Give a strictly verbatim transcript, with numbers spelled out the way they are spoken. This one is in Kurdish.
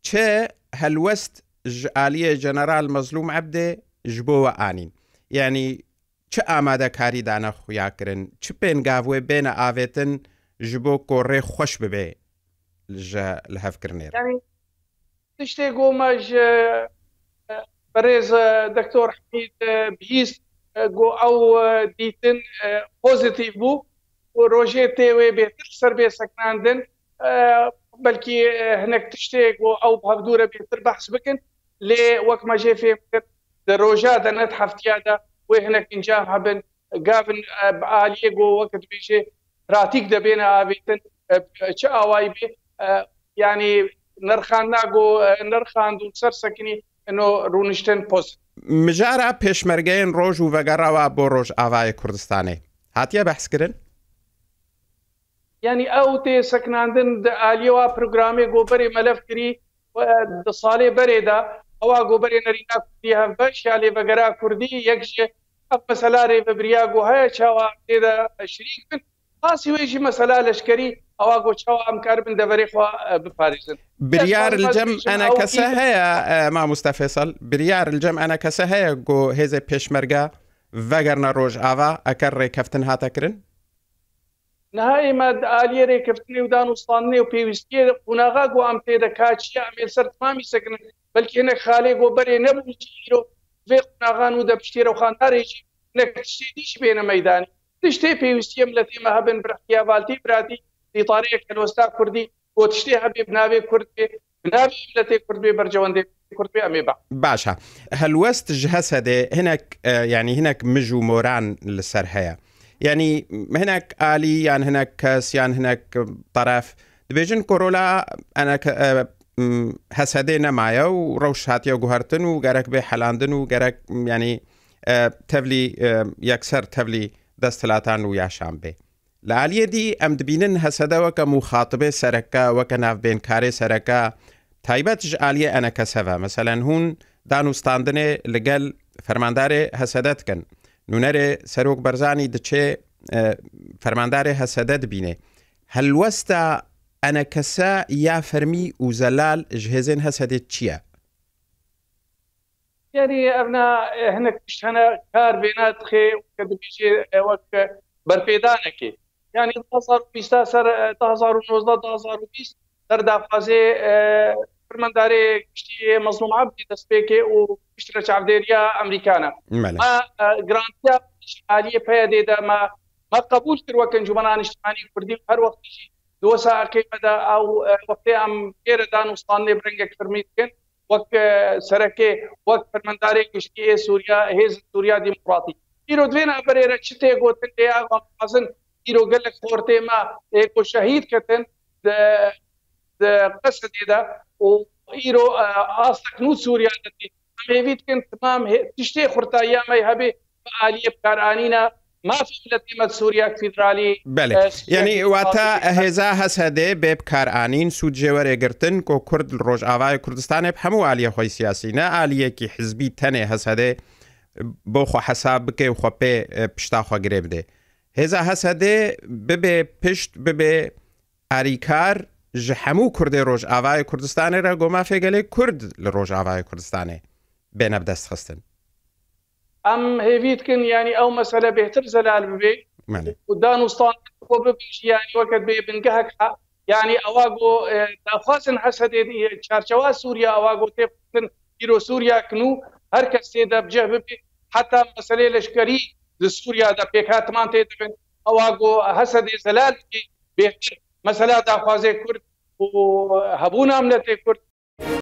Çi helwest ji aliyê General Mezlûm Ebdê ji bo we anîn? Yanî çi amadekarî dane xuya kirin? Çi pêngav wê bêne avêtin ji bo ku rê xweş bibe ji lihevkirinê re? Yanî tiştê ku me ji, e, birêz, e, Doktor Hemîd, e, bihîst, e, ku ew, e, dîtin, e, pozîtîf bû û rojê tê wê bêtir li ser bê sekinandin. E, belkî, e, hinek tiştê ku ew bi hevdû re bêtir behs bikin, lê wek me jê fêm kir, di roja de ne di heftiya de wê hinek encam hebin. Gavin, e, bi aliyê ku wek dibêje pratîk de bêne avêtin, e, çi awayî bê, e, yanî nirxandina ku, e, nirxand û ser sekinî ino rûniştin poz. Mijara pêşmergeyên roj û vegera wa bo Rojavayê Kurdistanê hatiye behskirin? Yanî ew tê sekinandin di aliyê wa programê ku berê melev kirî, e, di salê berê de ewa ku berê nerîna kurdî hevbeş ya lêvegera kurdî yek ji ev mesela rêvebiriya ku heye çawa tê de şirîk bin. Qasî wê jî mesela leşkerî ewa ku çawa em karibin deverê xwe, e, biparêzin. Biryar li cem enekese heye, e, mamoste Fêsal, biryar li cem enekese heye ku hêzê pêşmerge vegerine Rojava, eker rêkeftin hate kirin? Niha ê me di aliyê rêkeftinê û danûstandinê û pêwîstiyê qonaxa ku em tê de ka çi ye, em ê li ser timamî sekinin. Belkî hinek xalê ku berê nebûn jî îro vê qonaxan û de piştî rewxandarê jî hinek tiştê dî jî bêne meydanê. Tiştê pêwîstiyê miletê me hebin bi rihtiya valtî biratî, îtareyek helwesta kurdî, ku tiştê hebê bi navê kurd bê, bi navê miletê kurd bê, berjewendê kurd bê, em ê ba. Baş e. Helwest ji Hesedê hinek, e, yanî hinek mij û moran li ser heye. Yanî hinek alî yan hinek kes yan hinek teref dibêjin ku rola eneke-, e, m, Hesedê nemaye û rewş hatiye guhertin û gerek bê helandin û gerek, m, yanî, e, tevlî, e, yekser tevlî desthilatan û yaşan bê. Li aliyê dî em dibînin Hesede weke muxatibê sereke, weke navbênkarê sereke, taybet ji aliyê enekese ve. Meselen, hûn danûstandinê li gel fermandarê Hesede dikin. Nûnerê Serok Barzanî diçê, e, fermandarê Hesede dibînê. Helwesta enekese ya fermî û zelal ji hêzên Hesedê çi ye? Yanî ev na, e, hinek tişt hene kar bêne dixê, weke dibêjê, e, wek berpêdanekê. Yanî du hazar û bîst ser, e, du hazar û nozdeh, du hazar û bîst ser daxwazê, e, fermandarê giştî Mezlûm Ebdî destpêkê û piştre çavdêriya Amerîkana. Belê. Me, e, girantiya ji aliyê P Y D'ê de me, me qebûl kir wek Encûmena Niştimanî Kurdî û her wextî jî di wesa eqê me de ew, e, wextê em pê re danûstandinê bi rengek fermî dikin. Wek, e, serekê, wek fermendarê giştî ê Sûriya, Hêzên Sûriya Demokratîk. Îro di vê navberê re çi tê gotin lê ev em dixwazin îro gelek xortê me ê ku şehîd ketin di, di Qesedê de û îro, e, astek nû Sûriya de tê. Em hêvî dikin timam hê-, tiştê xurtayiya me hebe bi aliyê bikaranîna mafê miletê me di Sûriya Federalî, Belê. e, Sûriya Yanî Federalî wata hêza Hesedê bê bikaranîn, sûd jê were girtin ku Kurd li Rojavayê Kurdistanê bi hemû aliyê xwe yî siyasî, ne aliyekî hizbî tenê Hesedê bo xwe hesab bike û xwe pê, e, pişta xwe girê bide. Hêza Hesedê bibe pişt, bibe arîkar ji hemû Kurdê Rojavayê Kurdistanê re, ku mafê gelê Kurd li Rojavayê Kurdistanê bêne bi dest xistin. Em hêvî dikin, yanî ew mesele bêhtir zelal bibe. Belê. Û danûstan ku bibin jî, yanî weke dibê bingehek ha-, yanî ewa ku, e, daxwazin Hesedê, e, çarçewa Sûriya ewa ku tê xistin îro Sûriya ki nû her kes tê de bi cih bibe. Heta meselê leşkerî di Sûriya de pêkhatiman tê dibin. Ewa ku Hesedê zelal bike bêhtir. Mesela daxwazê Kurd û hebûna miletê Kurd